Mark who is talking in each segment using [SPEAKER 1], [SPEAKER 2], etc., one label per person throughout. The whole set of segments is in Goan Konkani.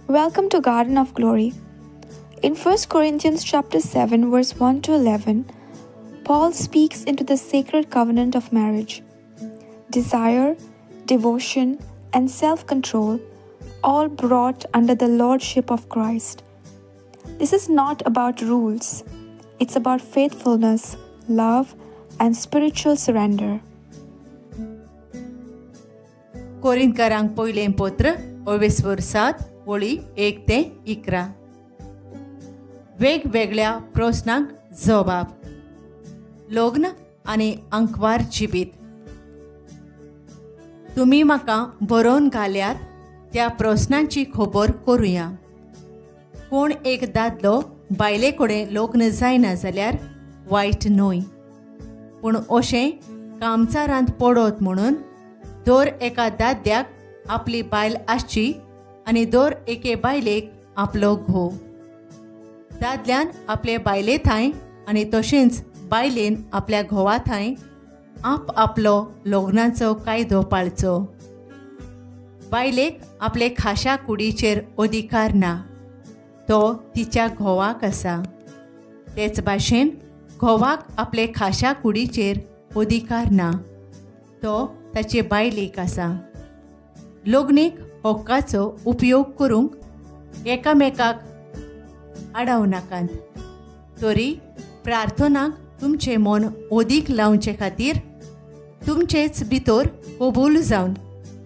[SPEAKER 1] Welcome to Garden of Glory. In 1 Corinthians chapter 7 verse 1 to 11, Paul speaks into the sacred covenant of marriage. Desire, devotion, and self-control, all brought under the lordship of Christ. This is not about rules. It's about faithfulness, love, and spiritual surrender.
[SPEAKER 2] कोरिंथकारांक पयलें पत्र ओवेस्वर 7 ओळी 1 ते 11. वेगवेगळ्या प्रस्नांक जबाब. लग्न आनी अंकवार जिवीत. तुमी म्हाका बरोवन घाल्यात त्या प्रस्नांची खबर करुया. कोण एक दादलो बायले कडेन लग्न जायना जाल्यार वायट न्हय, पूण अशें कामचारांत पडत म्हणून दर एका दादल्याक आपली बायल आसची आनी दर एके बायलेक आपलो घोव. दादल्यान आपले बायले थांय आनी तशेंच बायलेन आपल्या घोवा थांय आप आपलो लग्नाचो कायदो पाळचो. बायलेक आपले खाशा कुडीचेर अधिकार ना, तो तिच्या घोवाक आसा. तेच भाशेन घोवाक आपले खाशा कुडीचेर अधिकार ना, तो ताचे बायलेक आसा. लग्नीक हक्काचो उपयोग करूंक एकामेकाक आडाव नाकात, तरी प्रार्थनाक तुमचें मन ओदीक लावचे खातीर तुमचेच भितर कबूल जावन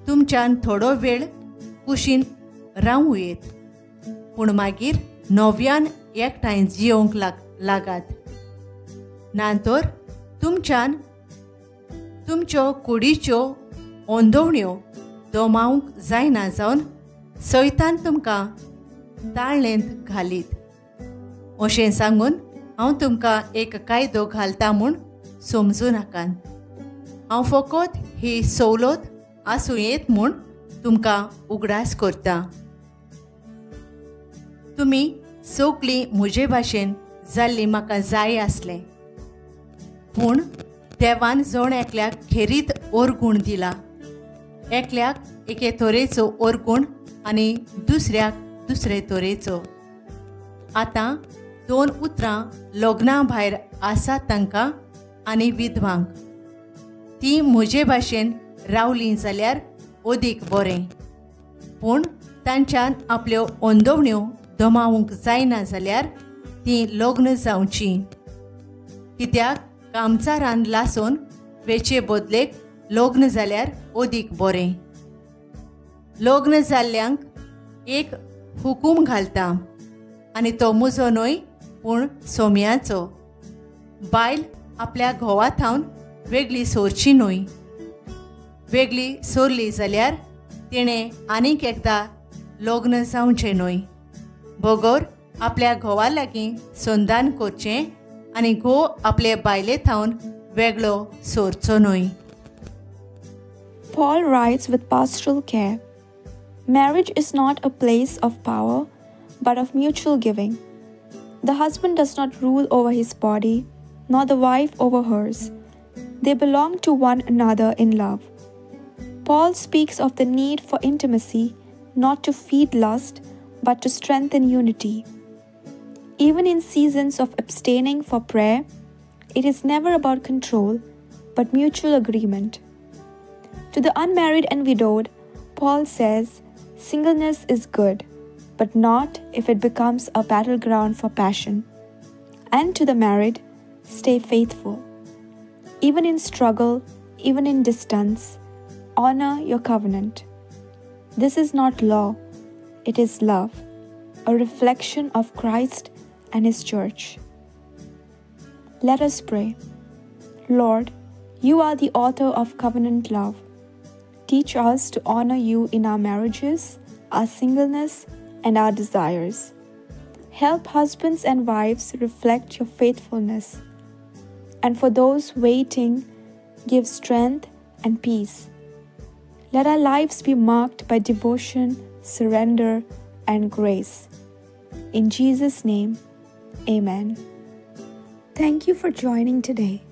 [SPEAKER 2] तुमच्यान थोडो वेळ कुशीन रावूं येत, पूण मागीर नव्यान एकठांय जियोवंक लागात. ना तर तुमच्यान तुमच्यो कुडीच्यो ओंदोवण्यो दमावंक जायना जावन सैतान तुमकां ताळणेंत घालीत. अशें सांगून हांव तुमकां एक कायदो घालता म्हूण समजूं नाकात. हांव फकत ही सवलत आसूं येत म्हूण तुमकां उगडास करता. तुमी सगळीं म्हजे भाशेन जाल्ली म्हाका जाय आसलें, पूण देवान जण एकल्याक खेरीत ओरगूण दिला. एकल्याक एके तरेचो ओरगूण आनी दुसऱ्याक दुसरे तरेचो. आतां दोन उतरां लग्ना भायर आसात तांकां आनी विधवांक. तीं म्हजे भाशेन रावलीं जाल्यार अदीक बरें, पूण तांच्यान आपल्यो ओंदोवण्यो दमावूंक जायना जाल्यार तीं लग्न जावचीं. कित्याक कामचारान लासून वेचे बदलेक लग्न जाल्यार अदीक बरें. लग्न जाल्ल्यांक एक हुकूम घालता आनी तो म्हजो न्हय पूण सोम्याचो. बायल आपल्या घोवा थावन वेगळी सोरची न्हय. वेगळी सोरली जाल्यार तिणें आनीक एकदां लग्न जावचें न्हय, बगर आपल्या घोवा लागीं संदान करचें आनी घोव आपले बायले थावन वेगळो सोरचो न्हय.
[SPEAKER 1] Paul writes with pastoral care. Marriage is not a place of power, but of mutual giving. The husband does not rule over his body, nor the wife over hers. They belong to one another in love. Paul speaks of the need for intimacy, not to feed lust, but to strengthen unity. Even in seasons of abstaining for prayer, it is never about control, but mutual agreement. To the unmarried and widowed, Paul says, singleness is good, but not if it becomes a battleground for passion. And to the married, stay faithful. Even in struggle, even in distance, honor your covenant. This is not law, it is love, a reflection of Christ and His Church. Let us pray. Lord, you are the author of covenant love. Teach us to honor you in our marriages, our singleness, and our desires. Help husbands and wives reflect your faithfulness. And for those waiting, give strength and peace. Let our lives be marked by devotion, surrender, and grace. In Jesus' name, amen. Thank you for joining today.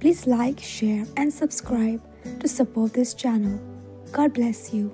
[SPEAKER 1] Please like, share, and subscribe to support this channel. God bless you.